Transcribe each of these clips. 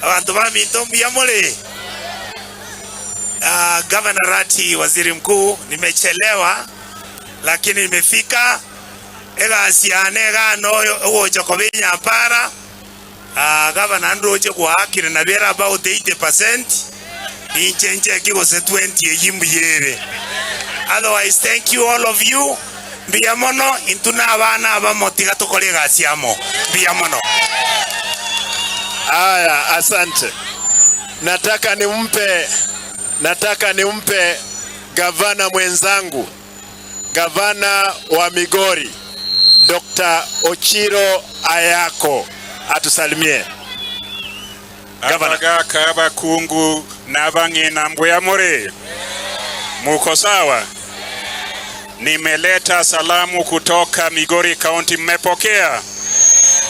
Abantu baminto, mbuya more? Governor Rati, waziri mkuu, nimechelewa lakini nimefika. Egasiane egano ogocha kobinya para. Governor, ndoche gwakire na bera about 80%, inchenche kigose 20 eyimbuyere. Otherwise, thank you, all of you. Mbuya mono. Intu na abana abamotiga tukore egasi amo. Mbuya mono. Aya, asante. Nataka nimpe gavana mwenzangu, gavana wa Migori, Dr. Ochiro Ayako atusalimie. Gavana. Abagaka, abakungu n'abang'ina, mbuya more? Muko sawa? Nimeleta salamu kutoka Migori County, mmepokea?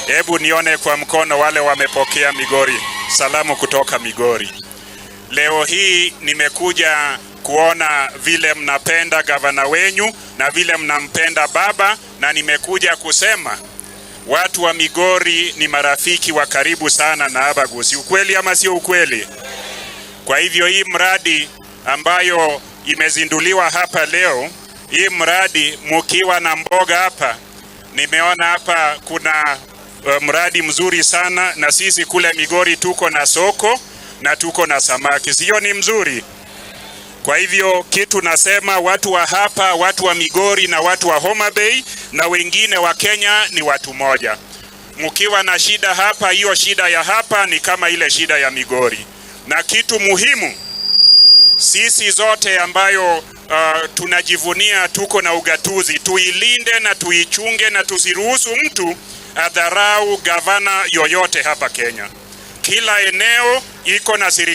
Hebu nione kwa mkono wale wamepokea Migori, salamu kutoka Migori. Leo hii nimekuja kuona vile mnapenda gavana wenyu na vile mnampenda baba, na nimekuja kusema watu wa Migori ni marafiki wa karibu sana na Abagusi. Ukweli ama sio ukweli? Kwa hivyo hii mradi ambayo imezinduliwa hapa leo, hii mradi mukiwa na mboga hapa, nimeona hapa kuna mradi mzuri sana, na sisi kule Migori tuko na soko na tuko na samaki, sio? Ni mzuri. Kwa hivyo kitu nasema watu wa hapa, watu wa Migori na watu wa Homa Bay na wengine wa Kenya ni watu moja. Mkiwa na shida hapa, hiyo shida ya hapa ni kama ile shida ya Migori. Na kitu muhimu, sisi zote ambayo tunajivunia tuko na ugatuzi, tuilinde na tuichunge na tusiruhusu mtu adharau gavana yoyote hapa Kenya. Kila eneo iko na serikali.